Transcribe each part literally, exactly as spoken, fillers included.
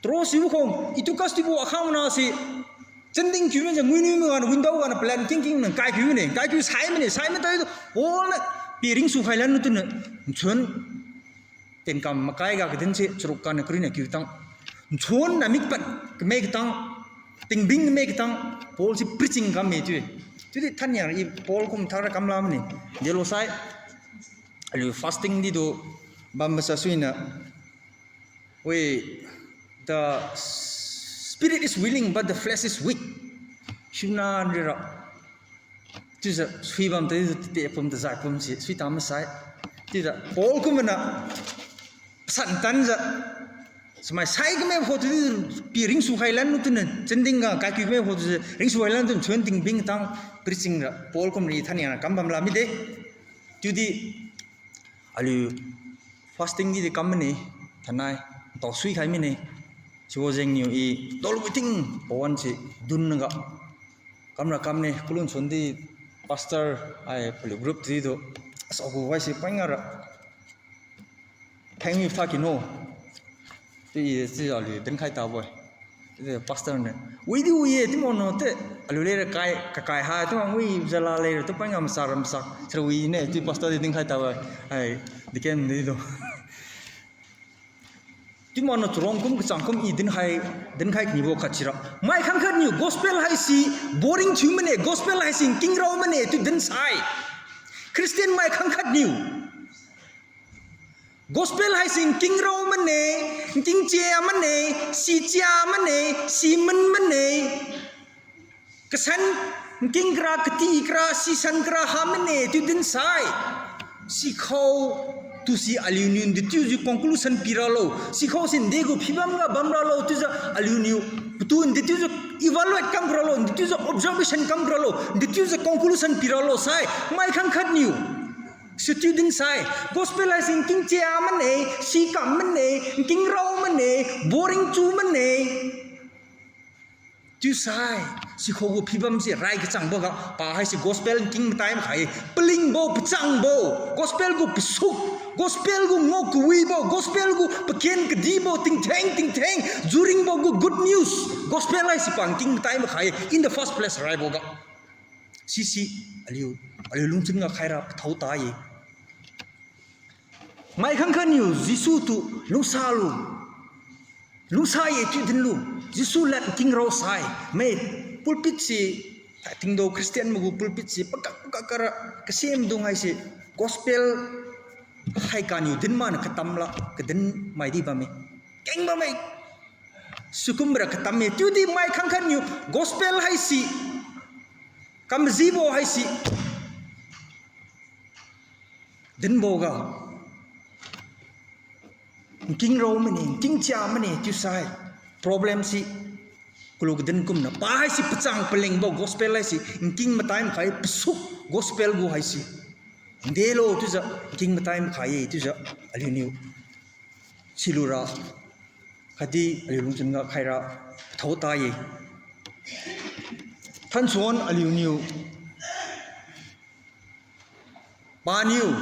Tro sibo khong, Eutychus tiubo akhang mana se, chanding kiu mine, nguinui mi wan window wan plan kingking nang kaikiu mine, kaikiu sai mine, sai mata tu, Paul niu, pi ringsu khailan tuna, nchun, tenkam makai ga kadin se, charuk kaniu karina kiu tang, nchun na mikpad, kame katang, tingbing kame katang, Paul se preaching kamme chiu-e. Chiudi thanniang i Paul kum thara kamla mine, delo sai, aliu fasting di tu, bam masa suina, We, the spirit is willing, but the flesh is weak. Siuna nrira. Chiujiu sui bam tadi tu te pum tazai pum si, sui ta masai. Chiujiu Paul kumna, pasan tanjiu. Samai sai kame pho tu, pi ringsu khailan tu na, chanding ga, kaikiu kame pho tu, ringsu khailan tu, chuan tingbing tang, preaching ra, Paul kum ri thanniang ra, kam bam la mide. Chiudi, aliu fasting di di kam mane, thainai, ntao sui khai mine. Sibo jengniu i, dol witing, pawan si, dunga. Kamra kamne, kulun sundi, pastor, ai, paliu group di tu, asa gu wai si painga ra. Thank you, tha kino. Ti, ti aliu dinkhai tabo-e. Ti pastor niu, wi di wi ye, ti mano te, aliu leira kai, kakai ha, ti wang wi jala leira, tu painga masa ra masa, sira wi ne, ti pastor di dinkhai tabo-e. Ai, deacon di tu. Ti mano charong kum kachang kum i dinkhai, dinkhai knibo khat sira. Mai khangkhat niu, gospel haise, boring thiu mane, gospel haise nking rao mane, tu dinsai. Christian mai khangkhat niu. Gospel haise nking rao mane, nking chia mane, si chia mane, si mun mane. Kasan nking kra, kati kra, sisan kra ha mane, tu dinsai. Sikhao, tu si aliuniu, dechiujiu conclusion piralo. Sikhao si ndegu phibam ga bamralo, chiujiu aliuniu. Patu dechiujiu evaluate kam ralo, dechiujiu observation kam ralo, dechiujiu conclusion piralo sai. Mai khangkhat niu. Situ dinsai, gospel haise nking chia mane, sikam mane, nking rao mane, boring chu mane. Chiusai, sikhao gu phibam se rai kachangbo ga, pa haise gospel nking matai makhai, palingbo, pachangbo, gospel gu pasuk, gospel gu ngao kawibo, gospel gu paken kadibo, tingtheng, tingtheng, juringbo gu good news, gospel haise pa nking matai makhai, in the first place raibo ga. Sisi, aliu, aliu lungchun ga khaira pathao ta ye. Mai khangkhat niu Jesu tu lungsa lu. Lungsa ye chiu dinlu. Jesu lad nking rao sai. Mai pulpit si, tingdao Christian mai gu pulpit si, pakak pakak kara, kasemdung haise, gospel hai kaniu din mana katam la, kadin mai di bamme. Keng bamme. Sikumbo ra katamme, chiudi mai khangkhat niu, gospel haise, kamjibo haise, dinbo ga. Nking rao mane, nking chia mane, chiusai. Problem si, kalu kadin kumna. Pa haise pachang palingbo, gospel haise, nking matai makhai, pasuk, gospel gu haise. Ndelo, chiujiu, nking matai makhai ye, chiujiu, aliuniu. Silura, khatdi aliu lungchun ga khaira, pathao ta ye. Thansuan aliuniu. Paniu.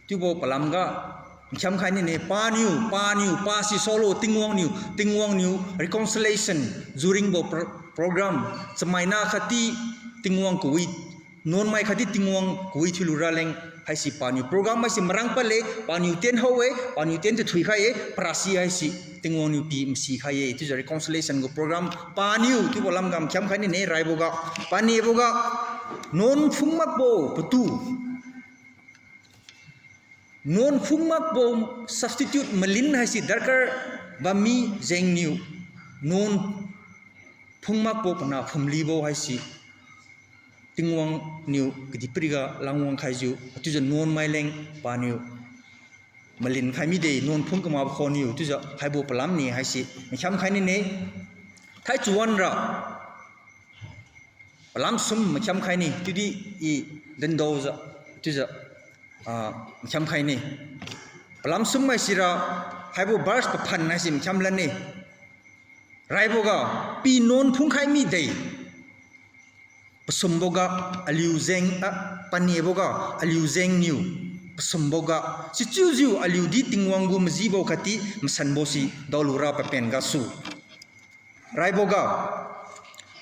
Chiubo palam ga, nkhiam khai nine, paniu, paniu, pa si solo, Tingwang niu, Tingwang niu, reconciliation, juringbo pro-, program, chamaina khatdi, Tingwang kawi, nuanmai khatdi Tingwang kawi thiulu raleng, haise paniu, program haise marang padle, paniu tien hao-e, paniu tien tathui khai-e, parasi haise, Tingwang niu pi masi khai-e, chiujiu reconciliation gu program, paniu, chiubo lam ga nkhiam khai nine, raibo ga, panibo ga, nuan phung makbo, patu. Nuan phung makbo substitute malin haise darkar bammi jengniu. Nuan phung makbo pana phumlibo haise. Tingwang niu kadihpiriga langwang khaijiu. Chiujiu nuan maileng paniu. Malin khai mide nuan phung kamakbo khoniu. Chiujiu haibo palam ni haise. Makhiam khai nine. Thai chuan ra. Palam sum makhiam khai ni, chiudi i dindaojiu, chiujiu, ah, makhiam khai ni. Palam sum mai sira, haibo verse paphan haise makhiam lan ni. Raibo ga, pi nuan phung khai mide. Pasumbo ga, aliu jeng, ah, panibo ga, aliu jengniu. sumboga, sichiujiu aliudi Tingwang gu majibo khatdi masanbo si daolura papen gasu. Raiboga,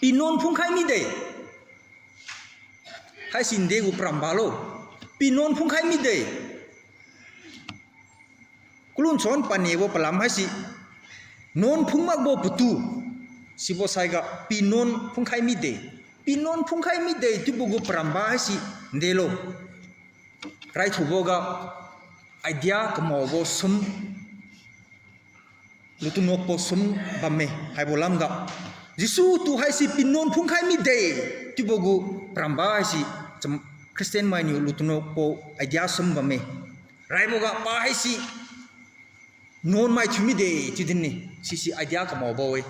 pinuan phungkhai mide. Haisi nde gu paramba lo. Pinuan phungkhai mide. Kalunchon panebo palam haise, nuan phungmakbo patu. Sibo saiga pinuan phungkhai mide. Pinuan phungkhai mide chiubo gu paramba haise ndelo. Raithuboga idea kamaobo sum, lutunokbo sum bamme haibo lamga. Jesu tu haise pinuan phungkhai mide chiubo gu paramba haise, cham-, Christian mainiu lutunokbo idea sum bamme. Raiboga pa haise nuan mai thiu mide chiu din-e, sise idea kamaobo-e.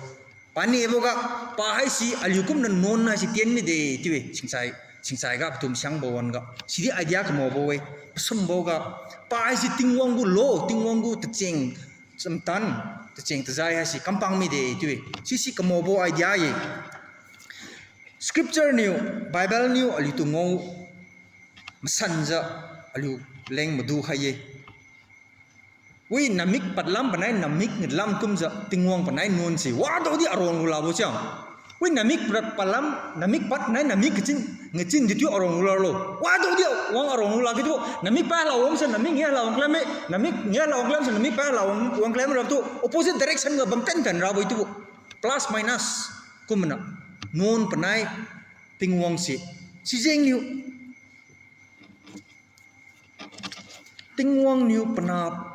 Paniboga, pa haise aliu kumniu nuan haise tien mide chiu-e, singchai, singchaiga patu masiangbo wan-ga. Sidi idea kamaobo-e, pasumboga, pa haise Tingwang gu law, Tingwang gu tacheng, chamtan, tacheng tajai haise kampang mide chiu-e. Sise kamaobo idea ye. Scripture niu, Bible niu aliutu ngao masanjiu aliu leng madu khai ye. Wi namik padlam panai namik ngilam kumjiu Tingwang panai nuan si wadaodi aruang lulabo chiang. Wi namik pad padlam, namik pad nai namik kachin, ngachin ditu aruang lulalo. Wadaodi wang aruang lula kitu, namik pa la wang se namik nge la wang klame, namik nge la wang klam se namik pa la wang, wang klame ratu opposite direction ga bam ten ten rabo itu. Plus minus kumna nuan panai Tingwang si. Sijengniu Tingwang niu panah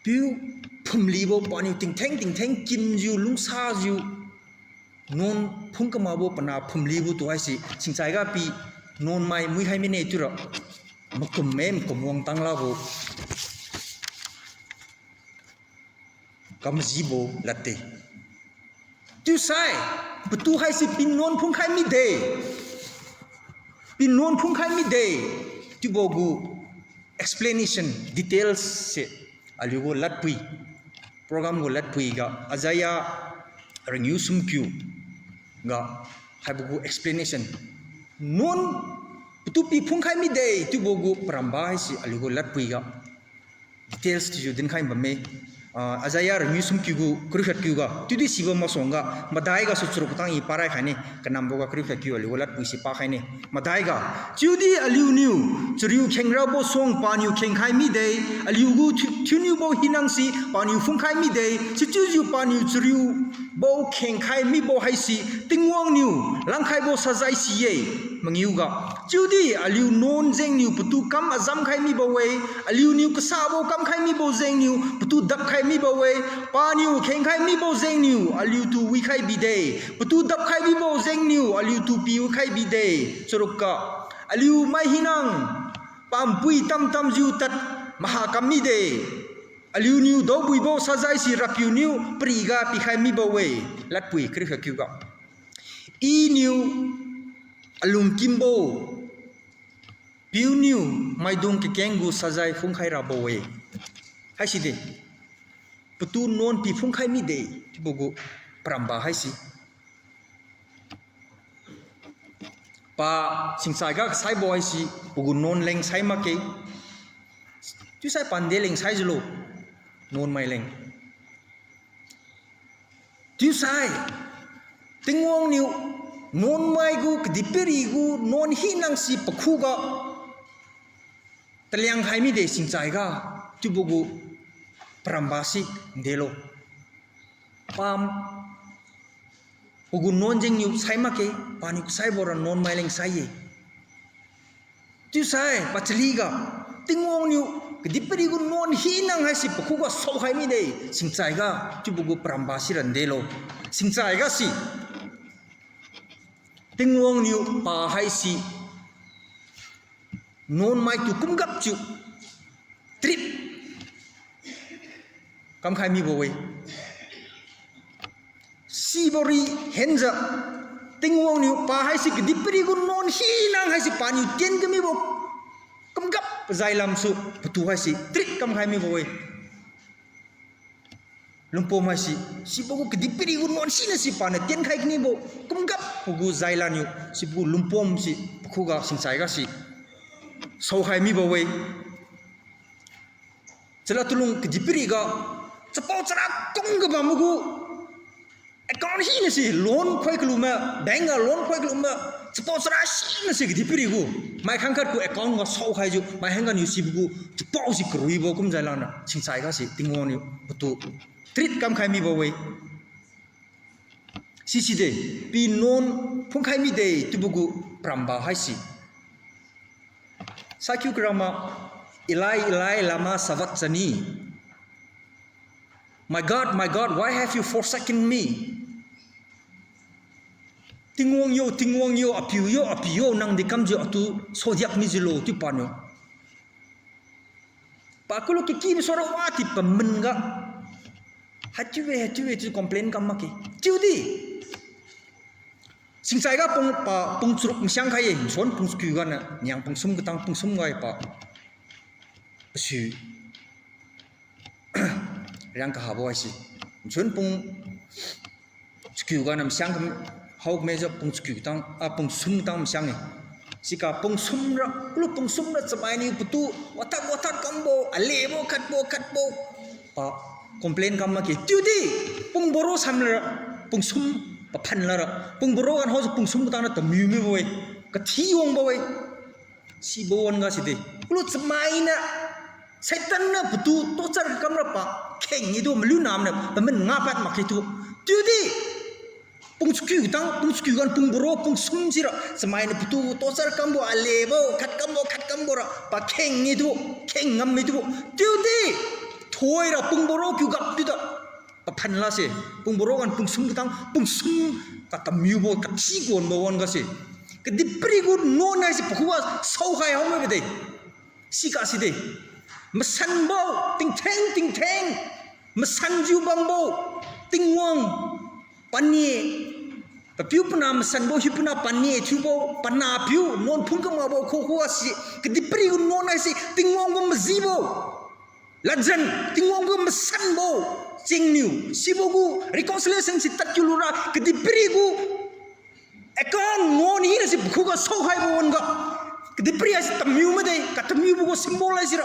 piu phumlibo paniu tingtheng tingtheng kimjiu lungsajiu nuan phung kamakbo panah phumlibo tu haise singchaiga pi nuan mai muikhai mine chiura makum me makum wang tanglabo kamajibo ladde. Chiusai, patu haise pinuan phungkhai mide. Pinuan phungkhai mide. Chiubo gu explanation, details se aliu gu ladpui, program gu ladpui ga Isaiah ringiu sumkiu ga haibo gu explanation. Nuan patu pi phungkhai mide chiubo gu paramba haise aliu gu ladpui ga details thiujiu dinkhai bamme. Ah, Isaiah ringiu sumkiu gu kariu khat kiu ga, chiudi sibo masuangga, madai gasu charuk katang i parai khaine, kanamboga kariu khat kiu aliu gu ladpui si pakhaine. Madai ga, chiudi aliuniu chariu khengrabo suang paniu khengkhai mide, aliu gu thiu-, thiuniubo hinang si paniu phungkhai mide, sichiujiu paniu chariubo khengkhai mibo haise Tingwang niu langkhaibo sajai si-e. Mangiu ga, chiudi aliu nuan jengniu patu kam azamkhai mibo-e, aliuniu kasabo kamkhai mibo jengniu patu dapkhai mibo-e, paniu khengkhai mibo jengniu aliutu wikhai bide, patu dapkhai mibo jengniu aliutu piwikhai bide. Charuk ga, aliu mai hinang pampui tamtamjiu tad maha kam mide, aliuniu daobuibo sajai si Rapiu niu pariga pikhai mibo-e. Ladpui kariu khat kiu ga, Iniu alungkimbo piuniu maidung kakeng gu sajai phungkhai rabo-e. Haisi de, patu nuan pi phungkhai mide chiubo gu paramba haise. Pa singchaiga kasaibo haise pagu nuan leng sai makge. Chiusai pande leng saijiulo, nuan mai leng. Chiusai, Tingwang niu nuan mai gu kadihpiri gu nuan hinang si pakhuga taliang khai mide singchaiga chiubo gu paramba si delo. Pam pagu nuan jengniu sai makge, paniu kasaibo ra nuan mai leng sai-e. Chiusai pachaliga, Tingwang niu kadihpiri gu nuan hinang haise pakhuga saokhai mide singchaiga chiubo gu paramba si ra delo. Singchaiga si Tingwang niu pa haise nuan maitu kumgapjiu trip kamkhai mibo-e. Sibo ri henjiu Tingwang niu pa haise kadihpiri gu nuan hinang haise paniu tien kamibo kumgap jailamsu patu haise trip kamkhai mibo-e. Lungpom haise, sibo gu kadihpiri gu nuan sina si paniu tienkhai kamibo kumgap pagu jailamniu sibo gu lungpom si pakhuga singchaiga si saokhai mibo-e. Chalad tulung kadihpiriga, chapao chara kung kabambo gu, account hina si loan khoi kalume, bank ga loan khoi kalume, chapao chara sina si kadihpiri gu, mai khangkhat gu account ga saokhaijiu, mai hangga niu sibo gu, chapao si karuibo kumjai lana, singchai ga si Tingwang niu patu treat kamkhai mibo-e. Siside, pi nuan phungkhai mide chiubo gu paramba haise. Sakiu karama, Eli, Eli, lama sabachthani? My God, my God, why have you forsaken me? Tingwang yo, Tingwang yo, apiu yo, apiu yo, nangdi kamjiu atu saodiak mijiulo chiu paniu. Pa kulo kiki misora wadi paman ga. Haichiu-e, haichiu-e, chiu complain kam makge. Chiudi. Singchai ga pung pa, pung charuk masiang khai-e, nsuan pung chakiu gana, niang pung sum katang pung sum ga-e pa. Pasi. Riang kahabo haise. Nsuan pung chakiu gana masiang kam, hao mejiu pung chakiu tang, ah, pung sum tang masiang-e. Siga pung sum ra, kulo pung sum ra chamai niu patu, wathad wathad kambo, alebo khatbo khatbo. Pa, complain kam makge. Chiudi, pung baro samlara, pung sum paphan lara, pung baro gan haojiu pung sum katang na tamiu mibo-e. Kathi wangbo-e. Sibo wan-ga side. Kulo chamaina, Satan niu patu torture kamra pa, kheng nitu malunamniu paman ngapad makge tu. Chiudi, pung chakiu tang, pung chakiu gan pung baro, pung sum sira, chamainiu patu torture kambo, alebo, khat kambo, khat kambo ra, pa kheng nitu, kheng ngam mitu. Chiudi, thoira pung baro kiu gap chiuda. Paphan lase, pung baro gan pung sum katang, pung sum katamiubo, kathi kuanbo wan-ga se. Kadihpiri gu nuan haise pakhuga saokhai hao mibo de. Siga side. Masanbo, tingtheng, tingtheng. Masanjiu bambo, Tingwang. Pani. Papiu pana masanbo, hiupuina pani thiubo, pana piu, nuan phung kamakbo, khuga si. Kadihpiri gu nuan haise, Tingwang gu majibo. Ladjan, Tingwang gu masanbo, chingniu, sibo gu reconciliation si tadkiu lura, kadihpiri gu, account nuan hina si pakhuga saokhaibo wan-ga, kadihpiri haise tamiu made, katamiubo gu symbol haisira,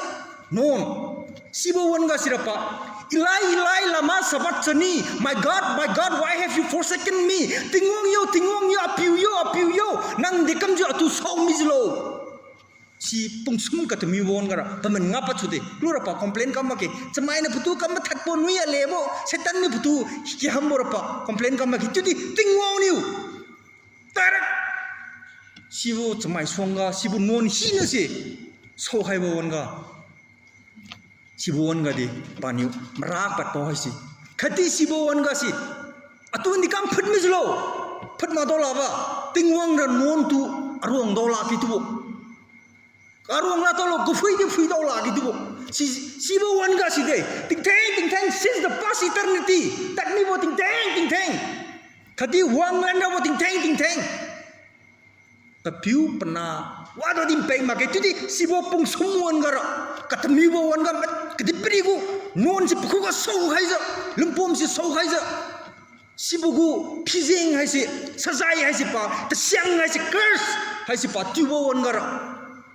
nuan, sibo wan-ga sira pa, Eli, Eli, lama sabachthani, my God, my God, why have you forsaken me? Tingwang yo, Tingwang yo, apiu yo, apiu yo, nangdi kamjiu atu sao mijiulo. Si pung sum katamiubo wan-ga ra, paman ngapad sude. Lura pa complain kam makge. Chamainiu patu kam mathadbo nui alebo, Satan niu patu kihambo ra pa complain kam makge. Chiudi Tingwang niu. Tarak. Sibo chamai suangga, sibo nuan hina se. Saokhaibo wan-ga. Sibo wan-ga di paniu marak padbo haise. Khatdi sibo wan-ga se. Atu ndi kam phut mijiulo. Phut mak daolaba. Tingwang ra nuan tu aruang daola kitubo. Aruang la daolo, kaphui di phui daola kitubo. Si, sibo wan-ga side. Tingtheng, tingtheng, since the past eternity. Tadmibo tingtheng, tingtheng. Khatdi wanglan rabo tingtheng, tingtheng. Papiu pana, wadu dinpeng makge, chiudi sibo pung sum wan-ga ra, katamiubo wan-ga, kadihpiri gu, nuan si pakhuga saokhaijiu, lungpom si saokhaijiu, sibo gu, phijeng haise, sajai haise pa, tasiang haise, curse haise pa, tiubo wan-ga ra,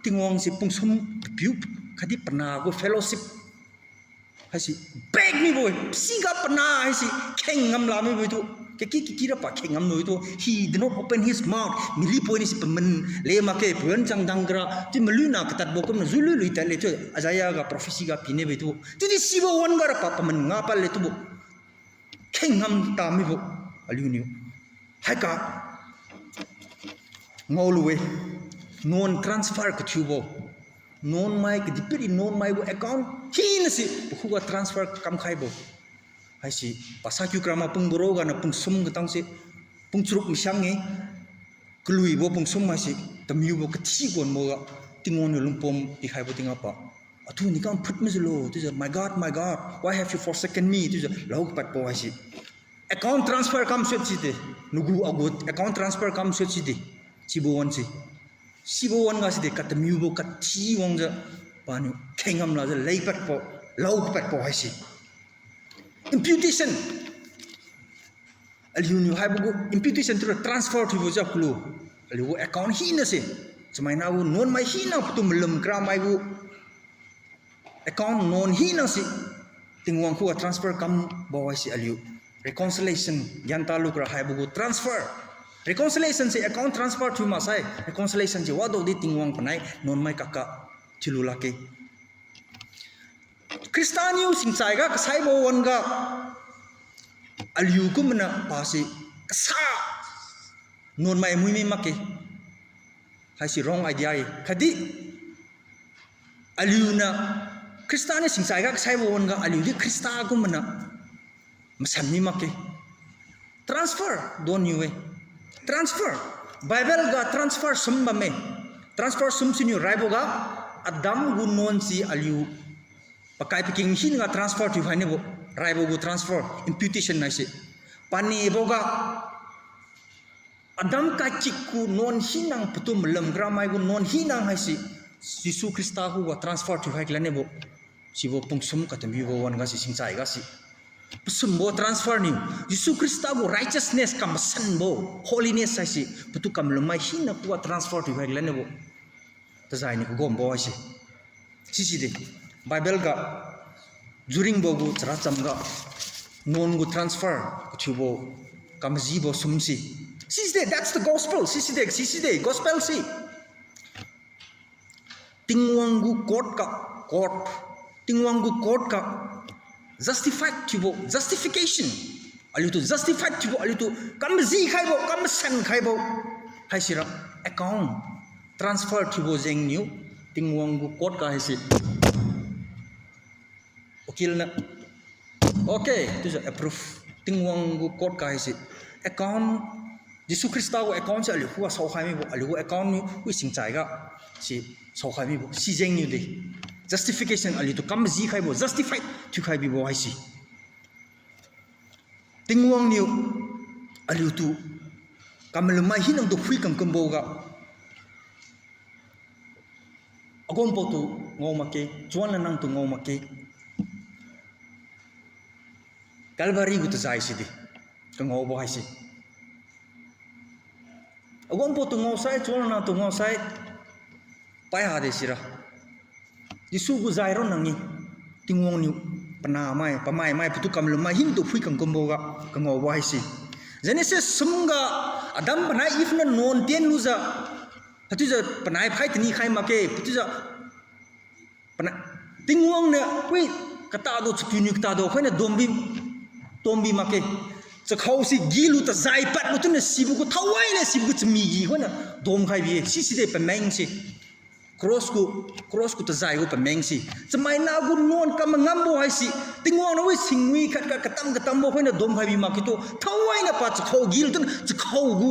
Tingwang si pung sum, papiu, khatdi pana gu fellowship haise, bag mibo-e, siga pana haise, kheng ngam la mibo-e tu. Kaki, kaki ra pa kheng ngam lo-e tu. He did not open his mouth. Mily point si paman le makge, pawan chang dang kara. Ti maluna katadbo kumna, zulu lui tadle tu. Isaiah ga prophecy ga pine bo-e tu. Chiudi sibo wan-ga ra pa paman ngapad le tubo. Kheng ngam ta mibo. Aliuniu. Haika. Ngaolu-e. Nuan transfer kathiubo. Nuan mai kadihpiri nuan mai gu account hina si pakhuga transfer kamkhaibo. Haise, pasa kiu karama pung baro gana pung sum katang se, pung charuk masiang-e, kaluibo pung sum haise, tamiubo kathi kuanbo ga, Tingwang niu lungpom pikhaibo tingga pa. Atu ndi kam phut mijiulo, chiujiu, my God, my God, why have you forsaken me? Chiujiu, lao padbo haise. Account transfer kam suit side, nagu agu account transfer kam suit side, sibo wan se. Sibo wan-ga side katamiubo kathi wangjiu paniu kheng ngam lajiu leipadbo, lao padbo haise. Imputation. Aliuniu haibo gu imputation tura transfer thiubo jiu kulu. Aliu gu account hina se. Chamaina gu nuan mai hina patu malum kara mai gu Account nuan hina se Tingwang khuga transfer kambo haise aliu reconciliation, gyan talu kara haibo gu transfer. Reconciliation se account transfer thiu maksai, reconciliation se wadaodi Tingwang panai nuanmai kakga thiulu lakge. Khrista niu singchaiga kasaibo wan-ga aliu kumna pase kasa nuanmai muimi makge. Haise wrong idea-e. Khatdi aliuniu Khrista niu singchaiga kasaibo wan-ga aliudi Khrista kumna masan mi makge. Transfer don niu-e. Transfer. Bible ga transfer sum bamme. Transfer sum siniu raiboga Adam gu nuan si aliu pakai paking hinaga transfer thiukhai nibo. Raibo gu transfer, imputation haise. Paneboga Adam kaikik gu nuan hinang patu malum kramai gu nuan hinang haise Jesu Khrista khuga transfer thiukhai kala nibo. Sibo pungsum katamibo wan-ga se singchaiga se pasumbo transfer niu Jesu Khrista gu righteousness kamasanbo, holiness haise patu kamalumai hina khuga transfer thiukhai kala nibo. Tajai niu kagombo haise. Siside, Bible ga juringbo gu characham ga nuan gu transfer kathiubo, kamajibo sum se. Siside, that's the gospel. Siside, siside, gospel se. Tingwang gu court ga, court, Tingwang gu court ga justified thiubo, justification. Aliutu justified thiubo, aliutu kamaji khaibo, kamasan khaibo. Haisira account transfer thiubo jengniu Tingwang gu court ga haise ukil niu, okay, chiujiu approve. Tingwang gu court ga haise account, Jesu Khrista gu account se aliu khuga saokhai mibo, aliu gu account niu wi singchaiga se saokhai mibo. Sijengniu de justification, aliutu kamaji khaibo, justified thiukhai bibo haise. Tingwang niu aliutu kamalumai hinangtu phui kangkumboga agompotu ngao makge, chuan lanangtu ngao makge. Calvary gu tajai sidi kangaobo haise. Agompotu ngaosai, chuan lanangtu ngaosai, pai hade sira. Jesu gu jai ronna ngi, Tingwang niu panamai, pamaimai, patu kamalumai hinangtu phui kangkumboga kangaobo haise. Genesis sumga Adam panai Eve niu nuan tienlujiu, haichiujiu panai phai tani khai makge, haichiujiu panai, Tingwang niu wi katado, chakuniu katado khoiniu dombi, tombi makge. Chakhao si gilu tajai padlu tuniu sibo gu thaowaile sibo gu chami gi khoiniu domkhai bi-e. Siside pameng se. Cross gu, cross gu tajai gu pameng se. Chamaina gu nuan kamangambo haise. Tingwang niu wi singwi khat khat katam katambo khoiniu domkhai bi makge tu. Thaowainiu pa chakhao gilu tuniu chakhao gu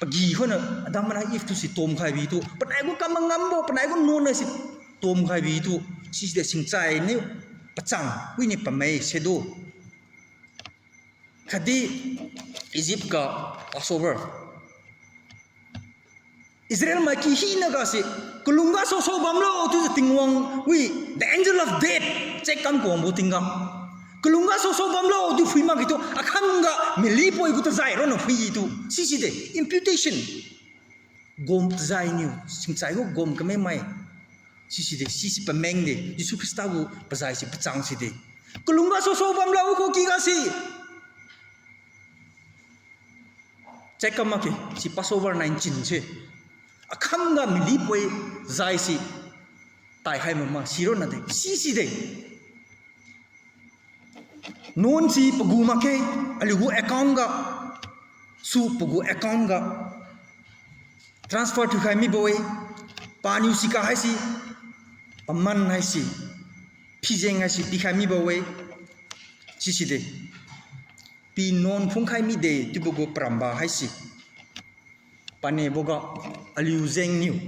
pagi khoiniu Adam nai Eve tu si tomkhai bi tu. Panai gu kamangambo, panai gu nuan haise tomkhai bi tu. Siside singchai niu pachang, winiu pamai sedu. Khatdi Egypt ga Passover. Israel mai ki hinaga se, kalungga saosao bamlo chiujiu Tingwang wi, the angel of death, check kam kuangbo tingga. Kalungga saosao bamlo chiu phui makge tu, akhamga mily poi gu tajai ronna phui tu. Siside, imputation. Gom tajai niu, singchai gu gom kamemai. Siside, sisi pameng de, Jesu Khrista gu pajai si pachang side. Kalungga saosao bamlo khukiga se. Check kam makge, si Passover nineteen se. Akhamga mily poi jai si. Taikhai mama, sironna de, siside. Nuan si pagu makge, aliu gu account ga, su pagu account ga transfer thiukhai mibo-e, paniu sika haise, paman haise, phijeng haise pikhai mibo-e, siside. Pi nuan phungkhai mide chiubo gu paramba haise. Paneboga aliu jengniu.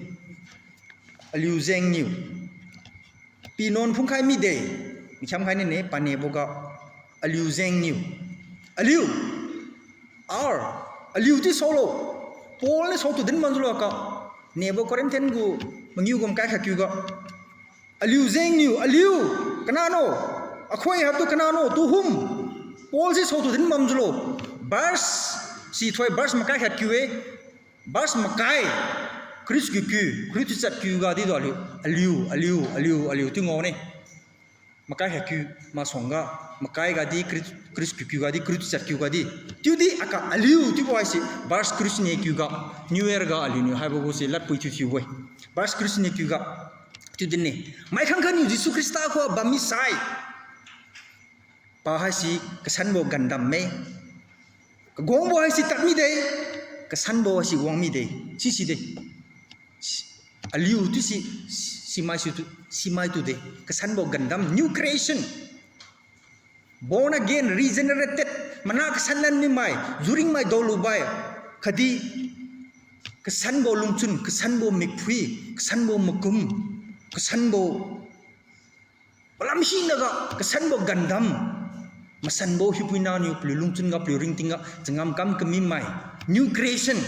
Aliu jengniu. Pi nuan phungkhai mide. Mikhamkhai nine paneboga aliu jengniu. Aliu. Ar. Aliu di saolo. Paul niu saotu din manjulo ka. Nebo Corinthian gu mangiu gu makai khat kiuga. Aliu jengniu, aliu, kanano, akhoi hatu kanano, to whom? Paul si saotu din bamjulo. Verse, si thoi verse makai khat kiu-e. Verse makai Kris kiu kiu, kris tuchat kiu ga di do aliu. Aliu, aliu, aliu, aliu, tiu ngao ne. Makai hai kiu, masuangga, makai ga di, kris, kris kiu kiu ga di, kris tuchat kiu ga di. Chiudi aka aliu, chiubo haise, verse kris ni kiu ga, New Year ga aliuniu, haibo gu se ladpui thiu thiu-e. Verse kris ni kiu ga, chiu din ne. Mai khangkhat niu Jesu Khrista khuga bammi sai. Pa haise kasanbo gandam me. Kaguangbo haise tadmi de, kasanbo haise wangmi de, sisi de. Aliu tu si, simai si tu, simai tu de, kasanbo gandam, new creation. Born again, regenerated, mana kasanlan mimai, juringmai daolubai, khatdi kasanbo lungchun, kasanbo mikphui, kasanbo makum, kasanbo palam hinaga, kasanbo gandam, masanbo hiupuina niu paliu lungchun ga, paliu ringting ga, changam kam kamimai, new creation.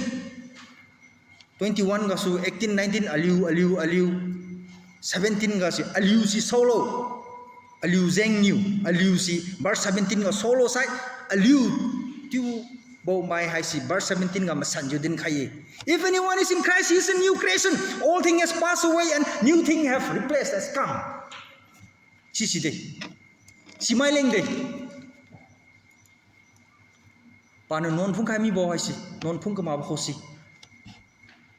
Twenty-one gasu, eighteen, nineteen, aliu, aliu, aliu. Seventeen gase, aliu si saolo. Aliu jengniu, aliu si, verse seventeen ga saolo sai, aliu chiubo mai haise, verse seventeen ga masanjiu dinkhai-e. If anyone is in Christ, he is a new creation. Old thing has passed away and new thing have replaced, has come. Sisi de. Simai leng de. Paniu nuan phungkhai mibo haise, nuan phung kamakbo khusi.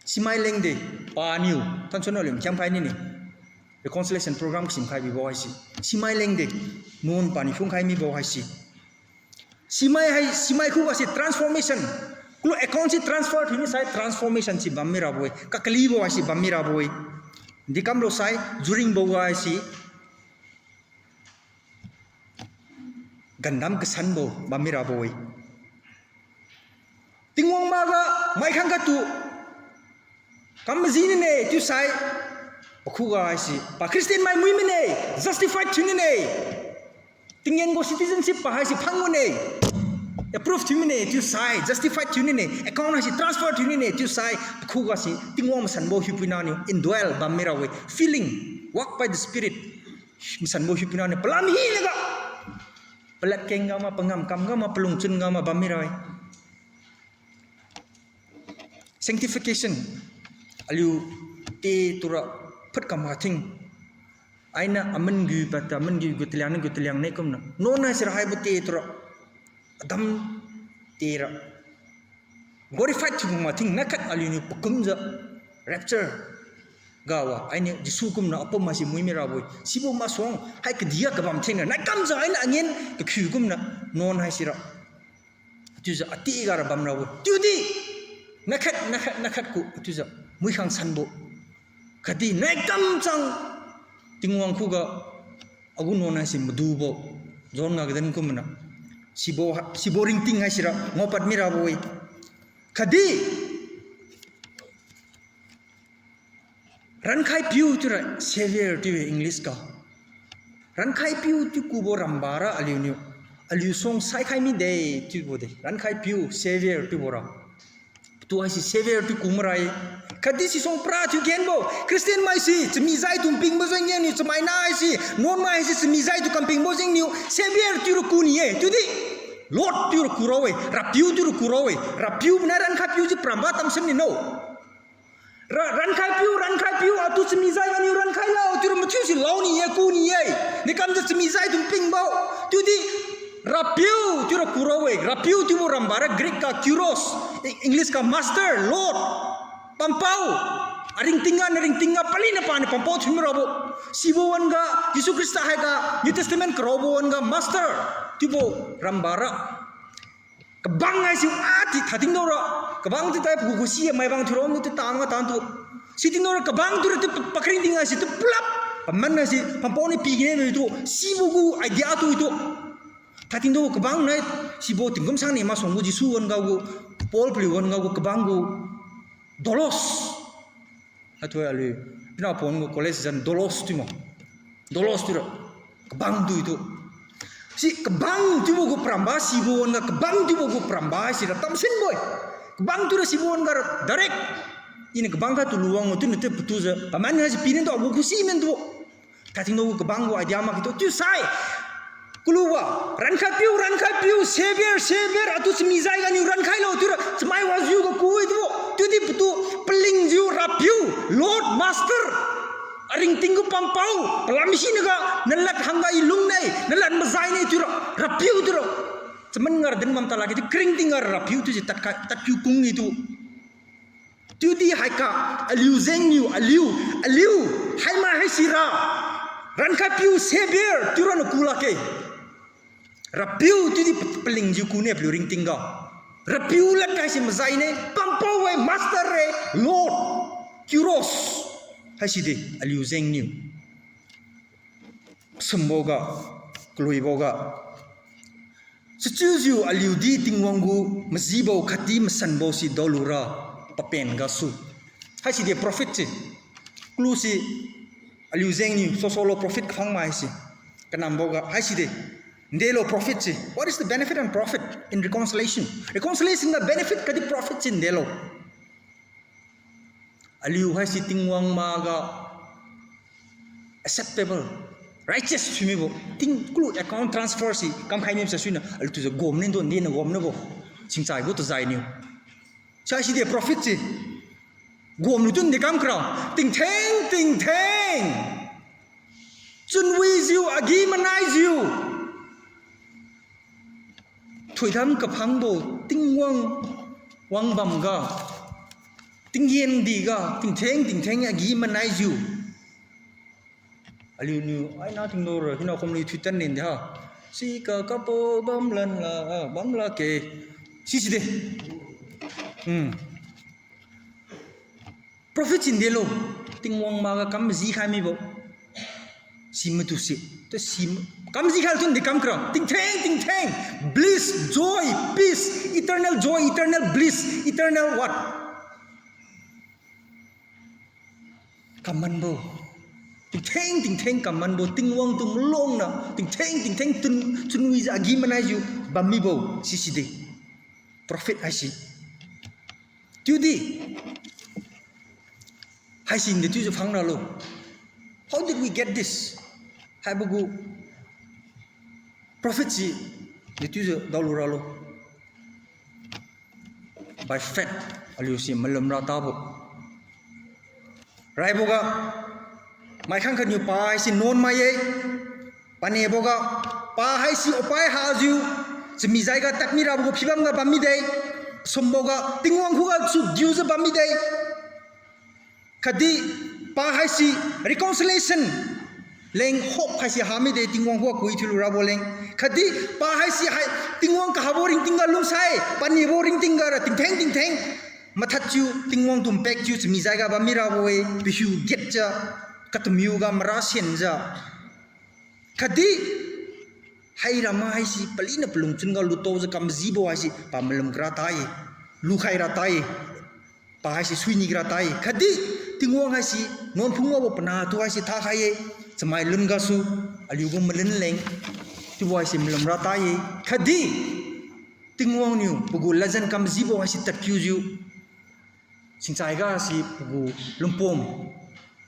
Simai leng de, paniu, thansuan aliu khiamkhai nine. Reconciliation program kasimkhai bibo haise. Simai leng de, nuan paniu phungkhai mibo haise. Simai hai, simai khuga si transformation. Kulu account si transfer thiuni sai transformation si bammi rabo-e. Kakalibo haise bammi rabo-e. Dekamlo sai, juringbo ga haise. Gandam kasanbo bammi rabo-e. Tingwang maga mai khangkhat tu kam maji nine chiusai, pakhuga haise pa Christian mai mui mine, justified thiu nine. Tinggen gu citizenship pa haise phang mine, approve thiu mine chiusai, justified thiu nine, account haise transfer thiu nine chiusai, pakhuga si Tingwang masanbo hiupuina niu indwell bammi ra-e, filling, walk by the Spirit. Masanbo hiupuina niu palam hinaga, palad keng ga ma, pangam kam ga ma, palungchun ga ma bammi ra-e. Sanctification. Aliu te tura phat kam mathing. Ainiu aman gu pata, aman gu gu taliang, gu taliang ne kumna. Nuan haisira haibo te tura. Adam tera. Glorified thiu mathing, nakhat aliuniu pakumjiu. Rapture. Gawa, ainiu Jesu kumna apum haise mui mi rabo-e. Sibo masuang, hai kadihga kabam thengra. Naikamjiu ainiu angin kakhiu kumna, nuan haisira. Chiujiu ati gara bam rabo-e. Chiudi, nakhat, nakhat, nakhat gu, chiujiu, mui khang sanbo. Khatdi, naikamchang, Tingwang khuga, agu nuan haise madubo. John ga kaden kumna. Sibo, sibo ringting haisira, ngaopad mi rabo-e. Khatdi, rankhaipiu chiura Savior chiu-e English ga. Rankhaipiu chiu kubo rambara aliuniu. Aliu suang saikhai mide chiubo de. Rankhaipiu Savior chiubo ra. Tu haise Savior chiu ku mara-e. Khatdi sisuang pra thiu kenbo. Christian maise, chamijai tu pingbo jengniu, chamaina haise, nuan mai haise, chamijai tu kam pingbo jengniu, Savior chiura ku ni-e. Chiudi, Lord chiura ku ra-e, Rapiu chiura ku ra-e, Rapiu bina rankhaipiu ji paramba tamsin ni no. Ra, rankhaipiu, rankhaipiu, atu chamijai ganiu rankhailo, chiura mathiu si lao ni-e, ku ni-e. Nikamjiu chamijai tu pingbo. Chiudi, Rapiu, chiura ku ra-e, Rapiu chiubo rambara Greek ga kurios, E-, English ga master, Lord. Pampao, aringting ga, naringting ga, palina paniu pampao thiu mirabo. Sibo wan-ga, Jesu Khrista haiga, New Testament karaobo wan-ga, master, chiubo rambara. Kabang haise, ati, thatingdaora. Kabang ti tai pagu khusi mai bang thiurao niu ti tang ga tantu. Sitingdaora kabang tura ti pakringting haise ti pulap. Paman haise, pampao niu pi gine tu. Sibo gu idea tu itu. Thatingdao kabang nai, sibo tingkum sang ni masuang gu Jesu wan-ga gu, Paul paliu wan-ga gu kabang gu, doulos. Athui aliu, pina pon gu college zan doulos thiu ma. Doulos thiura. Kabang tu itu. Si kabang chiubo gu paramba sibo wan-ga kabang chiubo gu paramba sira tamsinbo-e. Kabang thiura sibo wan-ga direct. Iniu kabang khat tu luwang tu niu tu patujiu. Paman haise pini tu agu khusi men tu. Thatingdao gu kabang gu idea mak kitu chiusai. Kuluwa, rankhaipiu, rankhaipiu, Savior, Savior, atu chamijai ganiu rankhailo chiura, chamai wajiu ga ku-e tu, chiudi patu, palingjiu, Rapiu, Master, aringting gu pampao, palam hinaga, nalad hangga i lungne, nalad mazaine chiura, Rapiu chiura. Chaman ngar din bam talakge, chiu karingting ga Rapiu chiujiu tadka, tadkiu kung itu. Chiudi haika, aliu jengniu, aliu, aliu, haimai haisira, rankhaipiu Savior, chiura niu ku lakge. Rapiu chiudi pa-, palingjiu kune paliu ringting ga. Rapiu lad haise mazaine, pampao-e, Master-e, Lord, Kyrios, haiside, aliu jengniu. Sumboga, kaluiboga. Sichiujiu aliudi Tingwang gu majibo khatdi masanbo si daolura papen gasu. Haiside prophet se. Kalu se aliu jengniu sosolo prophet kaphang mai se. Kanamboga haiside. Ndelo prophet se. What is the benefit and profit in reconciliation? Reconciliation ga benefit khatdi profit se ndelo. Aliu haise Tingwang maga acceptable, righteous thiu mibo, ting kalu account transfer si kamkhai mibo sa suina, aliu tujiu gom nindo, ndena gom nibo, singchai gu tazainiu. Sai side prophet se, gom niu tun de kam kra, tingtheng, tingtheng. Chunwijiu, agi-manaijiu. Thoidam kaphangbo Tingwang, wangbam ga. Tinggen diga, tingtheng, tingtheng agi-manaijiu. Aliuniu, aina tinglo ra, hina kumli thutan nin di ha. Sika kapo bamlan la, ah, bam lakge. Siside. Hmm. Prophet sin delo, Tingwang maga kam majikhai mibo. Si matu si, tu si, kam majikhai tun di kam kra, tingtheng, tingtheng, bliss, joy, peace, eternal joy, eternal bliss, eternal what? Kamanbo. Tingtheng, tingtheng kamanbo, Tingwang tu malongna, tingtheng, tingtheng tun, chunwijiu agi-manaijiu bam mibo, siside. Prophet haise. Chiudi, haisi dechiujiu phang ralo. How did we get this? Haibo gu prophet si dechiujiu daolu ralo. By faith, aliu si malum ra tabo. Raiboga, maikhang khatniu pa haise nuan mai-e. Paneboga, pa haise opai hajiu, chamijai ga tadmi rabo gu phibam ga bam mide. Sumboga, Tingwang khugasu diujiu bam mide. Khatdi, pa haise reconciliation leng hope haise ha mide, Tingwang khuga kui thiulu rabo leng. Khatdi, pa haise hai, Tingwang kahabo ringting ga lungsai, panebo ringting ga ra tingtheng tingtheng. Mathadjiu, Tingwang tu mpakjiu, chamijai ga bam mirabo-e, pahiu getjiu, katamiu ga mara senjiu. Khatdi, hai ramai haise, paliniu palungchun ga lutaojiu kam majibo haise, pa malum kara tai-e, lukhai ra tai-e, pa haise suini kara tai-e. Khatdi, Tingwang haise, nuan phungwabo panah tu haise thakhai-e, chamai lun gasu, aliu gu malun leng, chiubo haise malum ra tai-e. Khatdi, Tingwang niu, pagu ladjan kam majibo haise tadkiujiu, singchai ga si pagu lungpom,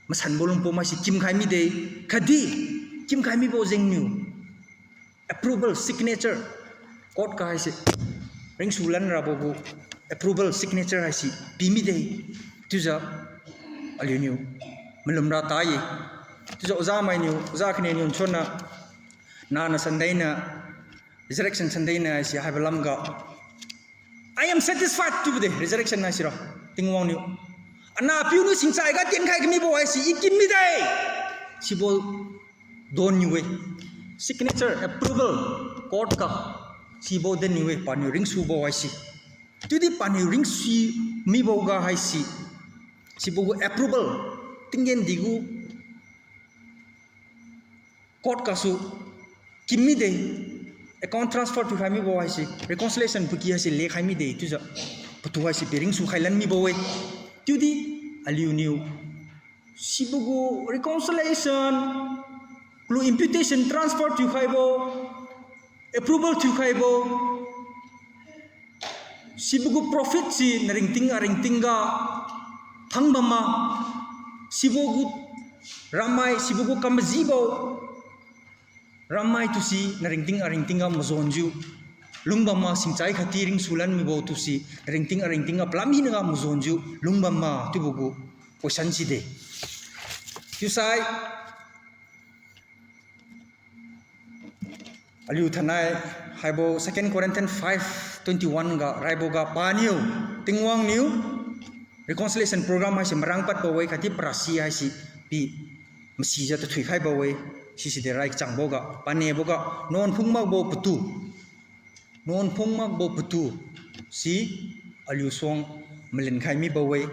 masanbo lungpom haise kimkhai mide, khatdi kimkhai mibo jengniu approval signature, court ga haise ringsu lan rabo gu approval signature haise pi mide, chiujiu aliuniu malum ra tai-e. Chiujiu oja mainiu, oja khaneniu nsuanna, nana Sunday na, Resurrection Sunday na haise haibo lamga I am satisfied chiubo de, resurrection haisira, Tingwang niu. Anahpiu niu singchai ga tienkhai kamibo haise, i kim mide. Sibo donniu-e. Signature, approval, court ga. Sibo dinniu-e, paniu ringsubo haise. Chiudi paniu ringsu mibo ga haise. Sibo gu approval, tinggen di gu court gasu kim mide, account transfer thiukhai mibo haise, reconciliation paky haise lekhai mide, chiujiu patu haise pi ringsu khailan mibo-e. Chiudi aliuniu sibo gu reconciliation, kalu imputation transfer thiukhaibo, approval thiukhaibo, sibo gu profit si naringting aringting ga thangbam ma, sibo gu ramai, sibo gu kam majibo ramai tu si naringting aringting ga majonjiu lungbam ma, singchai khatdi ringsulan mibo tu si naringting aringting ga palam hinaga majonjiu lungbam ma chiubo gu question si de. Chiusai, aliu thainai haibo Second Corinthians five twenty-one ga raiboga paniu, Tingwang niu reconciliation program haise marang padbo-e khatdi parasi haise pi masijiu tathui khaibo-e, siside rai kachangboga, paneaboga, nuan phung makbo patu. Nuan phung makbo patu si aliu suang malin khai mibo-e,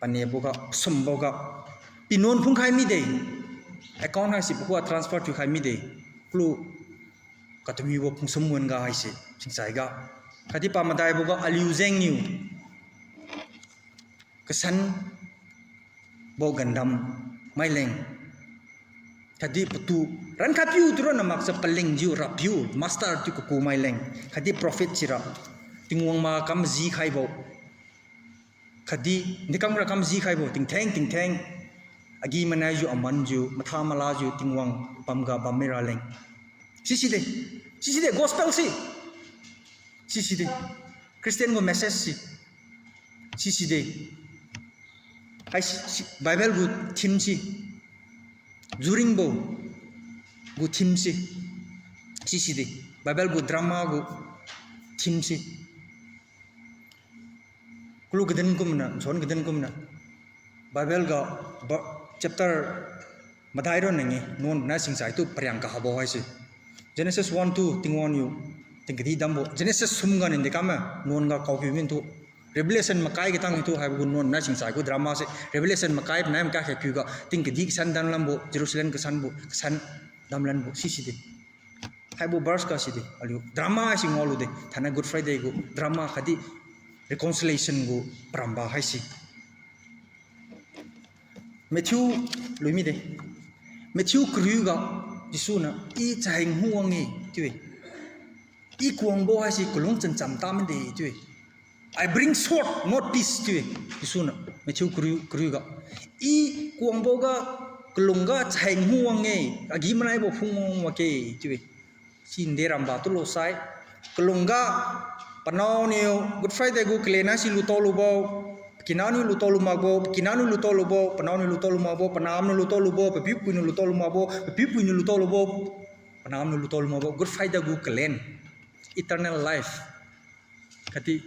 paneaboga, sumboga, pi nuan phung khai mide, account haise pakhuga transfer thiu khai mide, kalu katamibo phung sum wan-ga haise, singchaiga. Khatdi pamadaiboga aliu jengniu kasanbo gandam maileng. Khatdi patu rankhatpiu tu ronna makjiu palingjiu Rapiu, master thiu kaku maileng. Khatdi prophet sira Tingwang ma kam ji khaibo. Khatdi dekamra kam ji khaibo, tingtheng, tingtheng. Agi-manaijiu, amanjiu, matha malajiu, Tingwang pamga bammi raleng. Siside, siside gospel se. Siside Christian gu message se. Siside. Hai si, si, Bible gu theme se. Juringbo gu theme se. Siside Bible gu drama gu theme se. Kalu kadin kumna, nsuan kadin kumna, Bible ga ba-, chapter madai ronna nge, nuan nai singchai tu pariang kahabo haise. Genesis one two, Tingwang niu tingkadi dambo. Genesis sum ga ninde kamme, nuan ga kaokiu mintu. Revelation makai katang itu haibo gu nuan nai singchai gu drama se. Revelation makai panai makai khakiu ga tingkadi kasan damlambo, Jerusalem kasanbo, kasan damlanbo, siside. Haibo verse ga side, aliu drama haise ngaolude, thainai Good Friday gu drama khatdi reconciliation gu paramba haise. Matthew lui mide. Matthew kariu ga Jesu niu, I chaheng hu wang-e chiu-e. I kuangbo haise kalung chancham ta mide chiu-e. I bring sword, not peace chiu-e. Jesu niu Matthew kariu, kariu ga, I kuangboga kalungga chaheng hu wang-e, agi-manaibo phung wang makge chiu-e. Sinde ramba tulo sai, kalungga panao niu Good Friday gu kalen haise lutao lubo, pakina niu lutao lu makbo, pakina niu lutao lubo, panao niu lutao lu makbo, panam niu lutao lubo, papiupui niu lutao lu makbo, papiupui niu lutao lubo, panam niu lutao lu makbo, Good Friday gu kalen, eternal life. Khatdi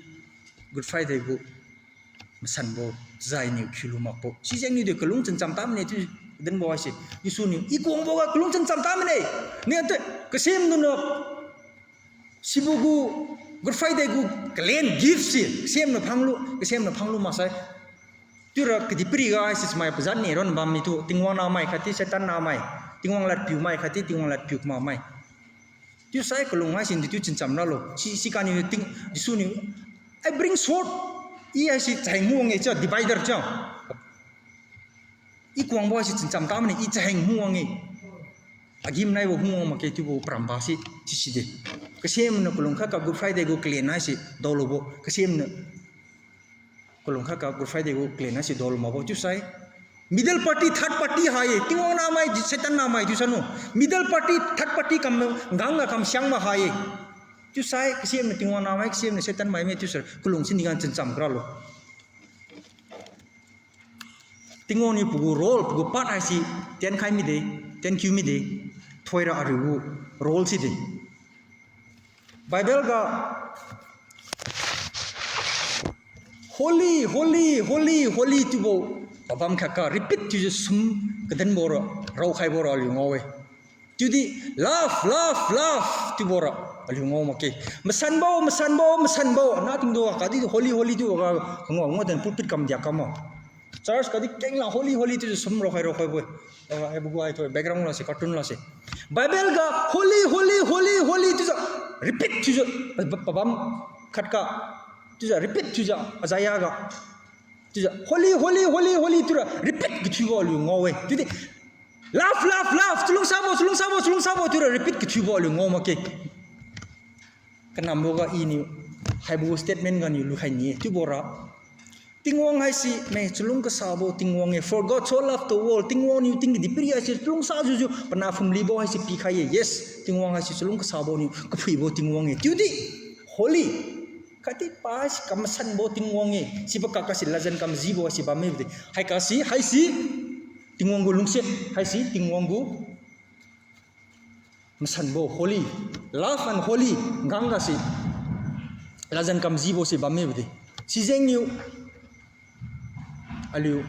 Good Friday gu masanbo, jai niu khiulu makbo. Sijengniu de kalung chancham ta mine chiu dinbo haise. Jesu niu, I kuangboga kalung chancham ta mine. Ni ante, kasem nuna sibo gu Good Friday gu kalen gift se, kasem niu phanglu, kasem niu phanglu maksai. Chiura kadihpiriga haise chamai pazan ne ron bam mitu, Tingwang nahmai khatdi Satan nahmai, Tingwang ladpiumai khatdi Tingwang ladpiu kamakmai. Chiusai kalung haise dechiu chancham ralo. Si, si kaniu ting, Jesu niu, I bring sword. I haise chaheng hu wang-e chiu, divider chiu. I kuangbo haise chancham ta mine, I chaheng hu wang-e. Agi-manaibo hu wang makge chiubo paramba se, siside. Kasem niu kalung khatga Good Friday gu kalen haise daolubo, kasem niu kalung khatga Good Friday gu kalen haise daolu makbo chiusai. Middle party, third party ha-e, Tingwang nahmai, Satan nahmai chiusai no. Middle party, third party kam, ngangga kam siang ma ha-e. Chiusai, kasem niu Tingwang nahmai, kasem niu Satan maime chiusai, kalung siniga chancham karalo. Tingwang niu pagu role, pagu part haise, tienkhai mide, tienkiu mide, thoira ariu gu role side. Bible ga holy, holy, holy, holy chiubo pabam khatga repeat thiujiu sum kadinbo ra, raokhaibo ra aliu ngao-e. Chiudi love, love, love chiubo ra aliu ngao makge. Masanbo, masanbo, masanbo. Natingdu khatdi holy, holy chiubo ga kangao ngao dan pulpit kam diak kamma. Church khatdi kengla holy, holy chiujiu sum raokhai, raokhaibo-e. Ah, haibo gu hai thu background lase, cartoon lase. Bible ga holy, holy, holy, holy chiujiu repeat thiujiu pa, pa, pabam khatga chiujiu repeat thiujiu Isaiah ga chiujiu holy, holy, holy, holy chiura repeat kathiubo aliu ngao-e. Chiudi love, love, love, chalungsabo, chalungsabo, chalungsabo chiura repeat kathiubo aliu ngao makge. Kanamboga iniu haibo statement ganiu lukhai ni-e chiubo ra. Tingwang haise me chalung kasabo Tingwang-e. For God so loved the world. Tingwang niu tingkadihpiri haise chalungsajiujiu panah phumlibo haise pikhai-e. Yes, Tingwang haise chalung kasabo niu kaphuibo Tingwang-e. Chiudi holy khatdi pa haise kamasanbo Tingwang-e. Sibo kaka si lajan kamajibo haise bamme de. Haika si, haise Tingwang gu lungsiat haise Tingwang gu masanbo holy, love and holy, ngang gase ladjan kamjibo se bamme bode. Sijengniu aliu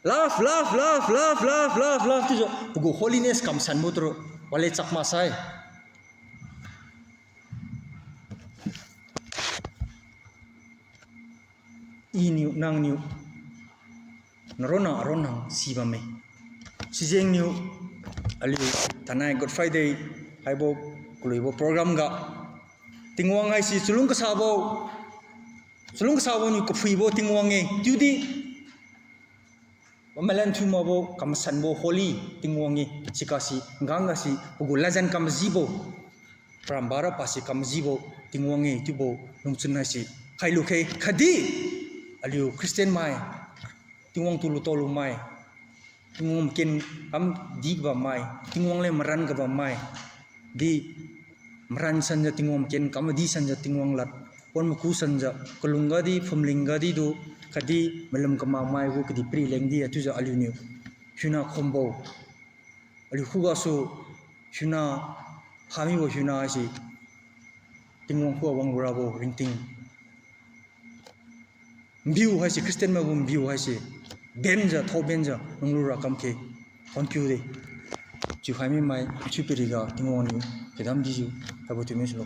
love, love, love, love, love, love, love chiujiu pagu holiness kamsanbo turu wale chak maksai. Iniu nangniu naronna aronna sibamme. Sijengniu aliu thainai Good Friday haibo kaluibo program ga Tingwang haise chalung kasabo, chalung kasabo niu kaphuibo Tingwang-e, chiudi malan thiu makbo kamasanbo holy Tingwang-e, sigase ngang gase pagu ladjan kamjibo, parambara pase kamjibo Tingwang-e chiubo lungchun haise khailu khe khatdi aliu Christian mai, Tingwang tu lutao lumai, Tingwang maken kam di kabammai, Tingwang leng maran kabammai, di maran sanjiu Tingwang maken kam di sanjiu Tingwang lad pon maku sanjiu kalung gadi phumling gadi tu khatdi malum kamakmai gu kadihpiri lengdi chiujiu aliuniu hiuna khombo, aliu khugasu hiuna hamibo hiuna haise Tingwang khuga wanglurabo ringting mbiu haise, Christian mai gu mbiu haise benjiu, thao benjiu nunglura kamkhe, thank you de. Chiukhai mimai thiu piriga Tingwang niu kadam dijiu haibo thiumi sulo.